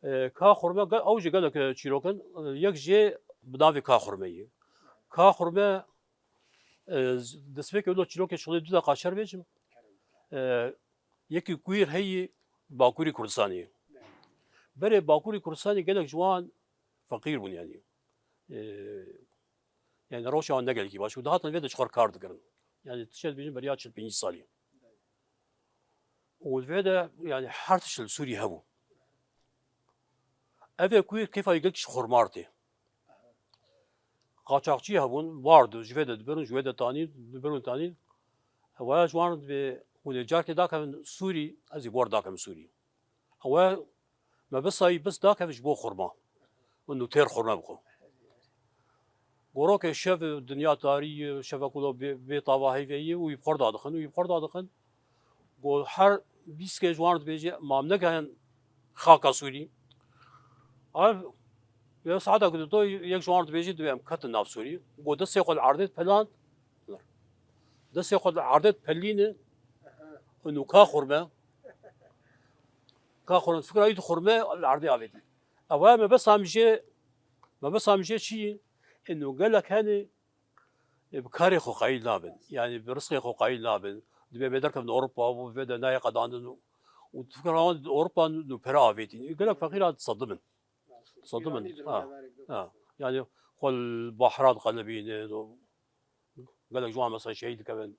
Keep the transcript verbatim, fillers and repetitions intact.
E, Ka Xurme, ge- ew jî gelek, e, çîrok in. E, yek jê bi navê Ka Xurme ye. Ka Xurme, e, z- destpêkê wilo çîrokê şixulê du deqa çer bêjim. E, Yekî kuîr heyî Bakurî Kurdistanê ye. Berê Bakurî Kurdistanê gelek ji wan feqîr bûn yanî. E, Yani rewşa wan ne gelekî baş bû. Dihatin vê de ji xwe re kar dikirin. Yani tişt dibêjin beriya çil pêncî salî. Û vê de yani her tişt li Sûrî hebû. Ev ê kuîr kêfa gelek ji xurmar tê. Qaçaxçî hebûn, ward ji vê de dibirin, ji wê de tanîn, dibirin tanîn. Hewaya ji wan re dibê hûn ê carkê dakevin Sûrî, ez ê bi we re dakevim Sûrî. Ew e, me bisayî bis dakeve ji bo xurma. Min nûtêr xurme bixwe. Gorokê şev dinya tarî ye, şevek wilo bê, bê tava heyvê ye û yî bi xwe re dadixin û yî bi xwe re dadixin. Go her bîskê ji wan dibêje, ma em negehin xaka Sûrî. Ev, ya saeta ku dito, yek ji wan dibêje, dibê em ketin nav Sûrî. Go destê xwe li erdê dipelan. Destê xwe li erdê dipelîne. Û nûka xurme. Ka xurme, fikra wî di xurme li erdê avêtî. Ev e mebesta min jê, mebesta min jê çi ye? Ino gelek hene, e, bi karê xwe qayîl nabin. Yani bi rizqê xwe qayîl nabin. Dibê bê derkevin Ewropa û vê de nayê qedandin û, û fikra wan di Ewropa nû pere avêtî. Gelek feqîran disedimin. Disedimin. Ha. Ha. Yani xwe li bahra diqelibînin û gelek ji wan mesela şehîd dikevin.